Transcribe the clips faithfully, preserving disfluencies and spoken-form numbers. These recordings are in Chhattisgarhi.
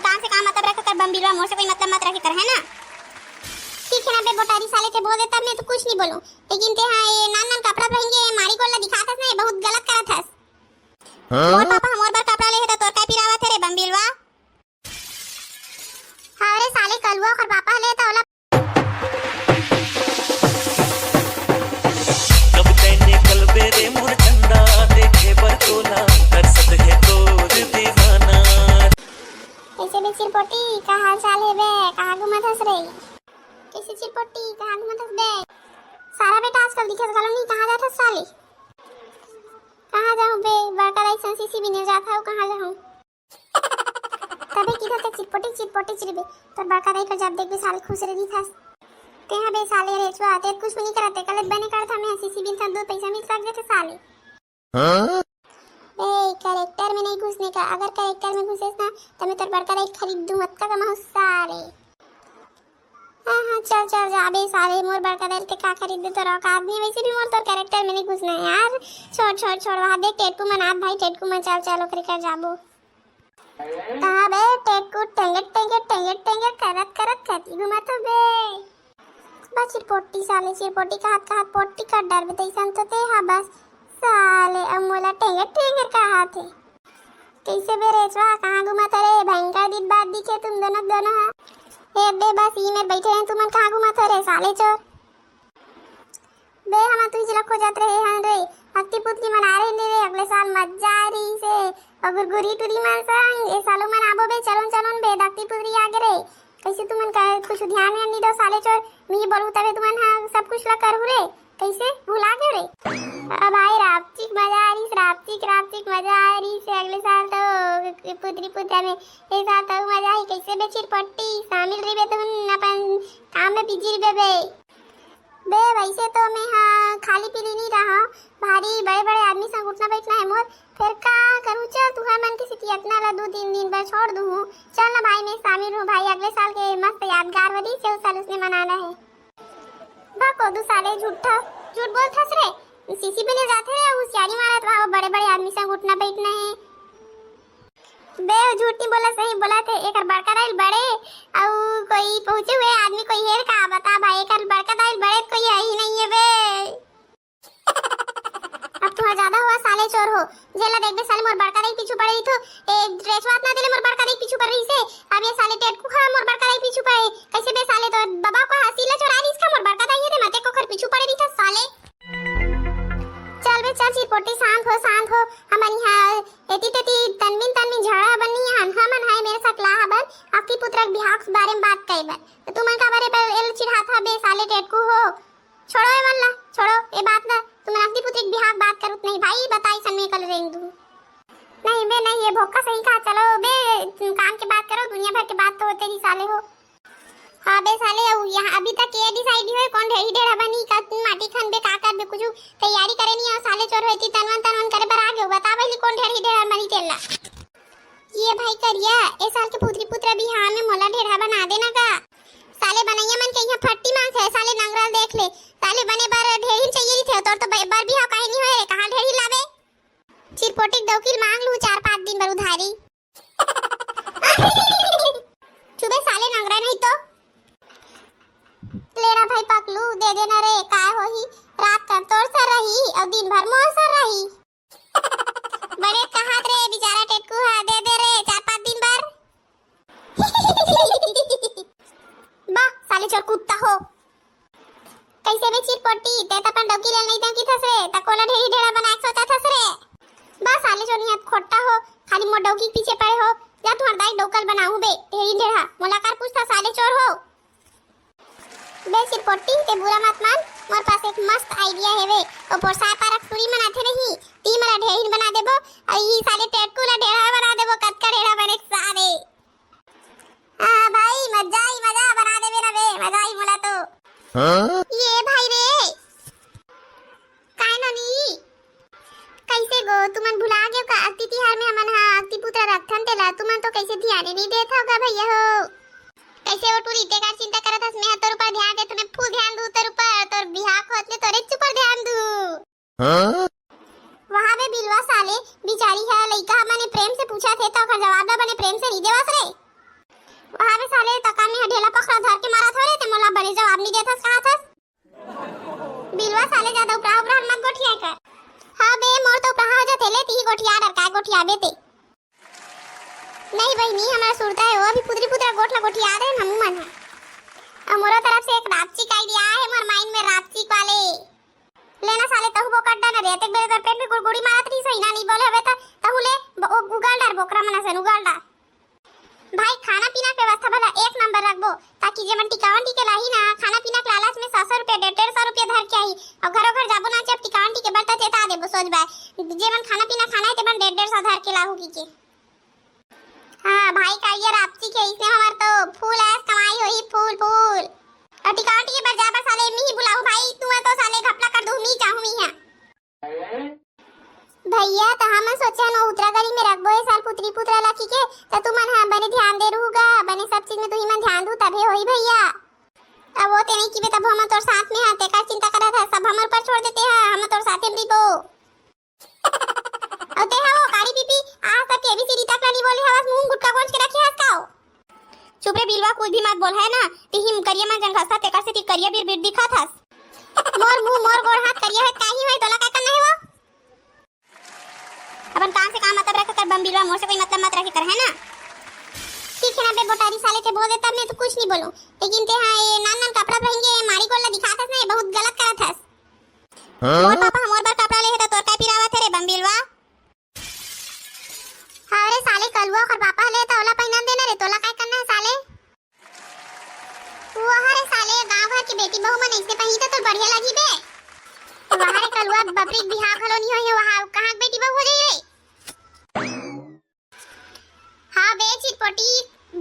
काम से काम मतलब रखे कर बम बिलवा, मोर से कोई मतलब मत रखे कर, है ना? ठीक है ना बे बोटारी साले, ते बोल दे तब मैं तो कुछ नहीं बोलूं, लेकिन ते हाँ ये नान नान कपड़ा पहन के मारी गोल ला दिखात हस ना, ये बहुत गलत करत हस। हाँ? मोर पापा हमर बर कपड़ा ले हे त तोर काय पिरावत हे रे बम बिलवा? हाँ रे साले कलुआ, ओकर पापा ले त ओला कब तैने कलबे रे मोर चंदा, देखे बर तोला तरसत हे तोर दीवाना। कैसे बे चिरपोटी, का हाल चाल हे बे? कहाँ घूमत हस रे? कैसे चिरपोटी, कहाँ घूमत हस बे? सारा बेटा आजकल दिखत घलो नहीं, कहाँ जात हस साले? कहाँ जाहूँ बे, बड़का दाई संग सीसी बिने जात हूँ, कहाँ जाहूँ? तबे किधर ते चिरपोटी चिरपोटी चिरबे, तोर बड़का दाई कर जब देखबे साले खुश रही थस। तेहा बे साले रेचवा, ते कुछ नहीं करत, ते कलत बने करत हमें सीसी बिन था दो पैसा मिल सक जाते साले। हाँ? ए, कैरेक्टर में नहीं घुसने का, अगर कैरेक्टर में घुसेस ना, तो मैं तोर बड़का दाई खरीद दूँ, अतका कमाहूँ साले। हाँ, हाँ, चल, चल, जा बे साले, मोर बड़का दाई ते का खरीद दे, तोर औकात नहीं, वैसे भी मोर तोर कैरेक्टर में नहीं घुसना है यार। छोड़, छोड़, छोड़, वहाँ देख टेटकू मन आत भाई, टेटकू मन, चल, चल, ओकरे कर जाबो। कहाँ बे टेटकू, टेंगेट, टेंगेट, टेंगेट, टेंगेट करत, करत कती घुमत हो बे? बस चिरपोटी साले, चिरपोटी कहत, कहत पोटी कर डरबे, तैसन तो ते हा बस साले, अब मोला टेंगेट, टेंगेट कहत हे। कैसे बे रेचवा, कहाँ घूमत रे? भयंकर दिन बाद दिखे तुम दोनों, दोनों हा। ए बे, बस ई मेर बैठे हैं, तुमन कहाँ घूमत हो रे साले चोर? बे, हमन तुही जिला खोजत रहे हन रे। अक्ति पुत्री मन आ रहे ने रे, अगले साल मजा आ रही से। अगुर गुरी टुरी मन संग, ए सालो मन आबो बे, चलोन, चलोन बे, अक्ति पुत्री आगे रे। कैसे तुमन का कुछ ध्यान व्यान नहीं दो साले चोर? मी बोलू तबे तुमन हा सब कुछ ला करहु रे। कैसे भुला गए रे? अब भाई रापचिक मजा आ रही, रापचिक, रापचिक मजा आ रही से। अगले साल तो पुत्री पुत्रा में, ए साल तो मजा ही। कैसे बे चिरपट्टी शामिल रहिबे तुमन अपन काम में बिजी रहिबे बे। बे वैसे तो मैं हा खाली पीली नहीं रहा, भारी बड़े बड़े आदमी संग उठना बैठना है मोर। फिर का करूँ, चल तुहर मन के सिटी अतना ला दो तीन दिन बर छोड़ दूँ। चल ना भाई, मैं शामिल हूँ भाई, अगले साल के मस्त यादगार वरी से उस साल उसने मनाना है। बा कोदू साले झूठा, झूठ बोलथस रे। सीसी बने जाथे रे, होशियारी मारत वहाँ बड़े बड़े आदमी संग उठना बैठना है। बे झूठ नहीं बोला, सही बोला थे। एकर बड़का दाइल बड़े, अउ कोई पहुँचे हुए आदमी कोई हेर का बता भाई, एकर बड़का दाइल बड़े कोई है ही नहीं है बे। अब तुहा ज्यादा हुआ साले चोर हो। जेला देखबे साले मोर बड़का दाई पीछू पड़े रहिथो। ए ड्रेस वात ना देले मोर बड़का दाई पीछू पड़े रहिसे। अब ये साले टेटकू खा मोर बड़का दाई पीछू पड़े। कैसे बे साले तो बाबा को हसीला चोरा रहिस का मोर बड़का दाई ये दे मते को खर पीछू पड़े रहिथो साले। चल बे चल चिरपोटी शांत हो शांत हो। हमन यहाँ एती तेती तनमिन तनमिन झगड़ा बनी हन। हमन हाय मेरे सकला हबन अक्ति पुत्र के बिहाव के बारे में बात कहे बर। तो तुमन का बारे पर एल चिढ़ात हबे साले टेटकू हो। छोड़ो ए मन ला, छोड़ो ए बात ला। तुमन अक्ति पुत्री के बिहाव के बात करूत नहीं भाई, बताई सन में कल रेंग दू। नहीं बे नहीं, ये भोका सही कहा। चलो बे, काम के बात करो, दुनिया भर के बात तो होते नहीं साले हो। हाँ बे साले, अउ यहाँ अभी तक ये डिसाइड नहीं होए कौन ढेरी ढेरा बनी, का माटी खनबे, का करबे, कुछ तैयारी करे नहीं हो साले चोर होती तनवन तनवन करे बर आ गए। बता बहली कौन ढेरी ढेरा बनी तेला। ये भाई करिया, ए साल के पुत्री पुत्रा बिहाव में मोला ढेरा बना देना का? साले बनैया मन के यहाँ फट्टी मांग है, साले नंगरल देख ले, साले बने बर ढेरी चाहिए रहिथे, तोर तो ब-, बर बिहाव काहे नहीं होए रे, कहाँ ढेरी लाबे? चिरपोटी के दौकिल मांग लू चार पाँच दिन बर उधारी। चुबे साले नंगरा नहीं तो। लेरा भाई पकलू, दे देना रे, काय होही, रात कन तोर सर रही, अउ दिन भर मोर सर रही। बड़े कहात रे, बेचारा टेटकू हा, दे दे रे, चार पाँच दिन बर। बा, साले चोर कुत्ता हो। कैसे बे चिरपोटी, ते त अपन डौकी ले नहीं देंकी थस रे, त कोला ढेरी ढेरा बनाए सोचा थस रे। बा, साले चोर नियत खोट्टा हो, खाली मोर डौकी के पीछे पड़े हो। जा तुहर दाई डौकल बनाऊ बे, ढेरी ढेरा, मोला कर पूछता साले चोर हो। बे चिरपोटी, ते बुरा मत मान, मोर पास एक मस्त आइडिया हेवे। ओ पोरसाय पारा के टूरी मन आथे नहीं, ती मोला ढेरिन बना देबो, अउ ई साले टेटकू ला ढेरा बना देबो, कतका ढेरा बने सारे। हाँ भाई, मजा ही मजा बना देबे ना बे, मजा ही मोला तो। हाँ? ये भाई रे, काय नोनी? कैसे गो, तुमन भुला गेव का? अक्ति तिहार में हमन हा अक्ति पुत्र रखथन तेला, तुमन तो कैसे ध्यान ही नहीं देत हव गा भैया हो। कैसे वो टूरी, तेकर चिंता करत हस, मैं हा तोर ऊपर ध्यान देत हूँ, मैं फुल ध्यान दू तोर ऊपर, तोर बिहाव होत ले तोरे ऊपर ध्यान दू। हाँ? वहाँ बे बिलवा साले, बिचारी हा लइका हा बने प्रेम से पूछा थे, तो ओकर जवाब ला बने प्रेम से नहीं देवस रे। ले तिही गोठिया डर, काय गोठियाबे ते? नहीं बहिनी, हमर सुरता हे, वो अभी पुतरी पुतरा गोठ ला गोठिया दे, हमू मन ह। अउ मोरो तरफ से एक रापचिक idea हे मोर mind में, रापचिक वाले। लेना साले, तहू बोकट डर न रे, अतेक बेर तोर पेट में गुड़गुड़ी मारत रहिस होही ना, नहीं बोले हवे त तहू ले ब-, ओ-, उगल डर बोकरा मन असन, उगल डर। भाई, खाना पीना के व्यवस्था भला एक नंबर रखबो, ताकि जेमन टिकावन टिके लाही ना, खाना पीना के लालच में सौ सौ रुपया, डेढ़ डेढ़ सौ रुपया धर के आही, अउ घरो घर जाबो ना, जब टिकावन टिके बर त चेता देबो, सोच बाय, जेमन खाना पीना खाना हे, तेमन डेढ़ डेढ़ सौ धर के लाहू की के। हाँ भाई, कालिया रापची के इसने हमर तो फूल ऐस कमाई होही, फूल, फूल। अउ टिकावन टिके बर जाबर साले मी ही बुलाहू भाई, तू तो साले घपला कर दूँ, मी चाहूँ मी है। भैया, त हमन सोचे हन, उत्तरागढ़ी में रखबो ए साल पुतरी पुतरा ला कहिके, त तुमन ह बने ध्यान दे रहू गा, बने सब चीज में तुही मन ध्यान दू, तभे होही भैया। अब वो ते नहीं किबे, तब हमन तोर साथ में हन, तेकर चिंता करत हस, सब हमर ऊपर छोड़ देते ह, हमन तोर साथे में रहिबो। अउ ते ह वो काली पीपी, आज तक एबीसीडी तक ला नहीं बोले हवस, मुंह गुटका गोंज के रखे हस का ओ? चुप रे बिलवा, कुछ भी मत बोल, है ना? तिही करिया मन जन घसत, तेकर सेती करिया बिरबिर दिखत हस। मोर मुंह, मोर गोड़ हाथ करिया होय, काही होय, तोला काय करना हे वो? अपन काम से काम मतलब रखे कर बम बिलवा, मोर से कोई मतलब मत रखे कर, है ना? ठीक है ना बे बोटारी साले, ते बोल दे तब मैं तो कुछ नहीं बोलूं, लेकिन ते हाँ ये नान नान कपड़ा पहन के मारी गोड़ ला दिखात हस ना, ये बहुत गलत करत हस। हाँ? मोर पापा मोर बर कपड़ा ले हे त तोर काय पिरावत हे रे बम बिलवा? हाँ रे साले कलुआ, ओकर पापा ले त ओला पहिनन देना रे, तोला काय करना है साले? वो हरे साले, गांव भर के बेटी बहू मन ऐसे पहिनही त तोर बढ़िया लगही बे। वो हरे कलुआ, बपरी के बिहाव घलो नहीं होय हे, वहाँ कहाँ के बेटी बहू हो जाही रे? हाँ बे चिरपोटी,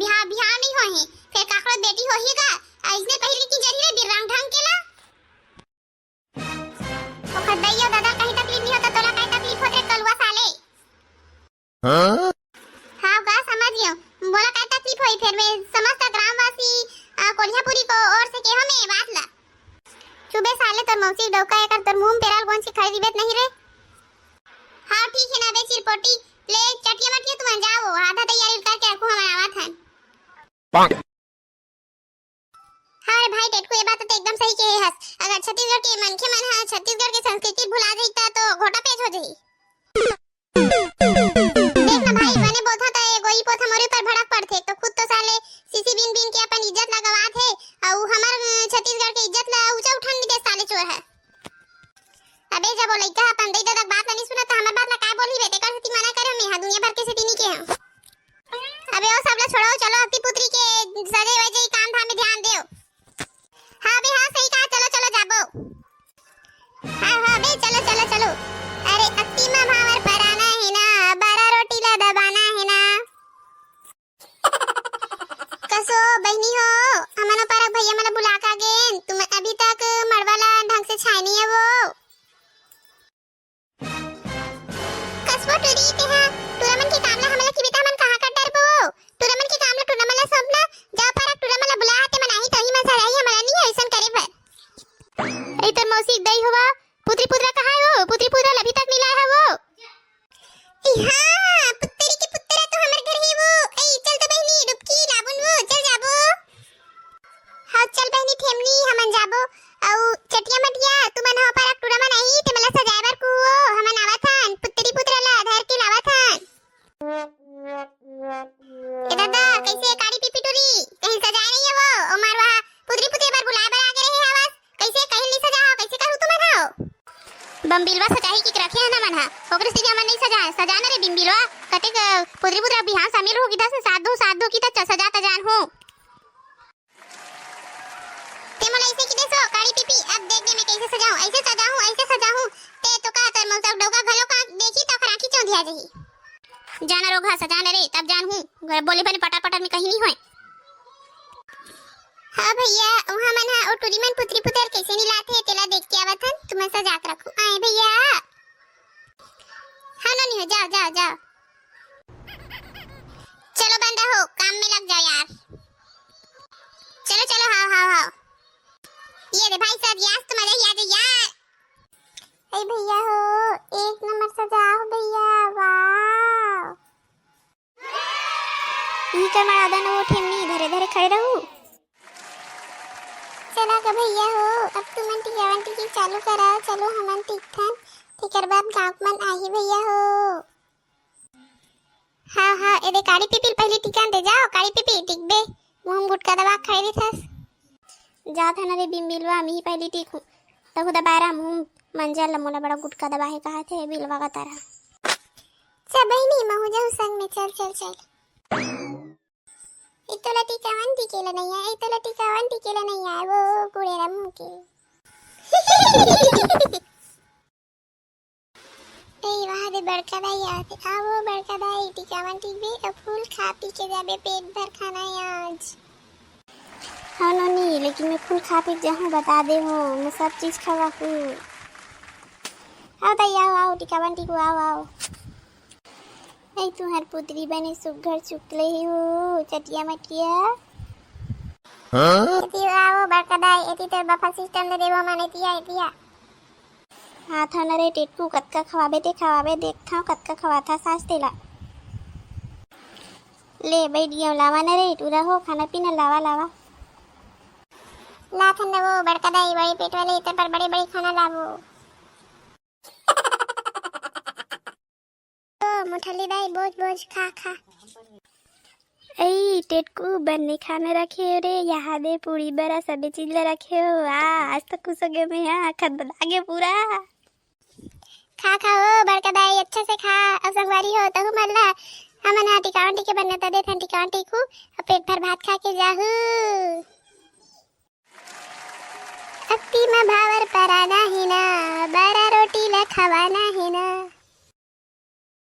बिहाव, बिहाव नहीं होय हे, फेर काकरो बेटी होही गा, अइसने पहिर के किंजरही रे बिर्रांग ढंग के ला। ओकर दई अउ ददा कहीं तकलीफ नहीं होता, तोला काय तकलीफ होत रे कलुआ साले? हाँ? हाँ गा, समझ गयो। मोला काय तकलीफ होई फेर, मैं समस्त ग्रामवासी, अ, कोलिहापुरी को ओर से केहो मैं बात ला। चुबे साले तोर मौसी डौका, एकर तोर मुंह में पेराल गोंज के खड़े दिबे त नहीं रे। हाँ ठीक है ना बे चिरपोटी, ले चटिया मटिया तुमन जाओ, आधा तैयारी करके रखो, हमन आवत हन। हाँ रे भाई टेटकू, ये बात तो एकदम सही कहे हस। अगर छत्तीसगढ़ के मनखे मन ह छत्तीसगढ़ के संस्कृति भुला जाही त तो घोटा पेच हो जाही। देख ना भाई, बने बोलथा त ये गोई पोथा मोरे ऊपर भड़क पड़थे, तो खुद तो साले सीसी बीन बीन के अपन इज्जत ला गवात हे, अउ हमर, अ, छत्तीसगढ़ के इज्जत ला ऊंचा उठान नहीं दे साले चोर ह। अबे जब वो लइका ह अपन दई ददा के बात ला नहीं सुनत त हमर बात ला काय बोलही बे, तेकर सेती मना करे हमें, हाँ दुनिया भर के सेती नहीं के हम। अबे ओ सब ला छोड़ो, चलो अक्ति पुतरी के सजे वजे काम धाम में ध्यान देव। हाँ बे हाँ, सही कहा, चलो चलो जाबो। हाँ हाँ बे, चलो चलो चलो। अरे अक्ति मा भांवर पराना हे ना, बारा रोटी ला दबाना हे ना। कसो बहिनी हो, हमन ओ परक भैया मन ला बुला का गेन, तुम अभी तक मड़वा ला ढंग से छाए नहीं हे वो। कसबो टुरी, तेहा टुरा मन के काम ला हमन ला किबे त हमन कहाँ कर डरबो? टुरा मन के काम ला टुरा मन ला सौंप ना। जाओ परक टुरा मन ला बुला, ते मन आही तही मन सजाही, हमन ला नहीं है अइसन करे बर। ए तोर मौसी के दई होवा, पुतरी पुतरा कहाँ हे वो? पुतरी पुतरा ला अभी तक नहीं लाए हे वो। इहाँ पुतरी के पुतरा तो हमर घर हे वो। ए चल तो बहिनी डुबकी लाबुन वो, चल जाबो। हाँ चल बहिनी ठेमनी, हमन जाबो। अउ चटिया मटिया, तुमन ह परक टुरा मन आही, ते मन ला सजाए बर कुहो, हमन आवत हन, पुतरी पुतरा ला धर के लावत हन। ए दादा, कइसे काली पीपी टुरी? कहीं सजाए नहीं हे वो, ओमर वहाँ पुतरी पुतरी बर बुलाए बर आगे रहे हवस, कइसे कहीं नहीं सजा हो, कइसे करू तुमन हो? बम बिलवा सजाही की रखे हे ना मन हा, ओकरे सेती हमन नहीं सजाए, सजा ना रे बिम बिलवा, कतेक पुतरी पुतरा बिहान शामिल हो गिदा से साथ दो, साथ दो की त सजा त जान हो। ते मोला अइसे कि देसो, काली पीपी, अब देख दे मैं कइसे सजाहूँ, अइसे सजाहूँ, अइसे सजाहूँ। ते तो का, तोर मौसा डौका घलो का देखही त ओखर आँखी चौंधिया जाही। जाना रोगहा सजा न रे, तब जान हूँ। बोले बने पटर पटर में कहीं नहीं होय। हाँ भैया, उहाँ मन हा ओ टुरी मन पुतरी पुतर कइसे नहीं लाथे, तेला देख के आवत हन, तुमन सजा के रखू। आए भैया। हाँ नोनी हो, जाओ, जाओ, जाओ। चलो बंदा हो, काम में लग जाओ यार। चलो, चलो, हाव, हाव, हाव। ये रे भाई साहब, यास तो मजा ही आ गया यार। ए भैया हो, एक नंबर सजा हो भैया, वाह। ई कर मरा दन वो ठेमनी धरे धरे खड़े रहू। चला गा भैया हो, अब तुमन टिकावन टिकी चालू करा, चलो हमन टिकथन। तेकर बाद गाँव के मन आही भैया हो। हाँ, हाँ, एदे काली पीपी ल पहिली टीका दे जाव, काली पीपी, टिकबे, मुँह म गुटका दबा के खड़े रहिथस। जात हन रे बिम्बिलवा, मिही पहिली टीकहूँ। तहू दबारा मुँह मंजर ल, मोला बड़ा गुटका दबा हे कहत हे बिलवा का तरह। चल बहिनी, महूँ जाहूँ संग में, चल, चल, चल। ए तोला टीकावन टिकेला नइ आय, ए तोला टीकावन टिकेला नइ आय, वो कुड़ेरा मुँह के। ए, वहाँ दे बड़का दाई आथे। आ वो बड़का दाई, टिकावन टिकबे, अब फूल खा पी के जाबे, पेट भर खाना है आज। हाँ नोनी, लेकिन मैं फूल खा पी के जाहूँ, बता दे हूँ, मैं सब चीज खवाहूँ। आओ दाई, आओ, आओ, टिकावन टिकू, आओ, आओ। ए, तुहर पुतरी बने सुग्घर चुकले ही हो, चटिया मटिया। हाँ? एती आओ बड़का दाई, एती तोर बफर सिस्टम दे देबो मन, एती आ, एती आ। हाथ न रे टेटकू, कतका खवाबे ते खवाबे, देखथव कतका खवाथा सास तेला। ले, बइठ गेंव, लावा न रे, टूरा हो, खाना पीना लावा, लावा। लाथन न वो बड़का दाई, बड़े पेट वाले, एते पर बड़े बड़े खाना लाबो। ओ, मुठली दाई, बोझ, बोझ, खा, खा। ए, टेटकू, बने खाना रखे हो रे, यहाँ दे पूड़ी बरा सबे चीज ला रखे हो। आ, आज तो खुश हो गए मैं, हाँ, खदबदा गए पूरा। खा, खा ओ, बड़का दाई, अच्छा से खा। अउ संगवारी हो, तहू मन ला, हमन हा टिकावन टिके बनता देथन, टिकावन टिकू, अउ पेट भर भात खा के जाहू। अक्ती म भावर पराना हे ना, बरा रोटी ला खवाना हे ना।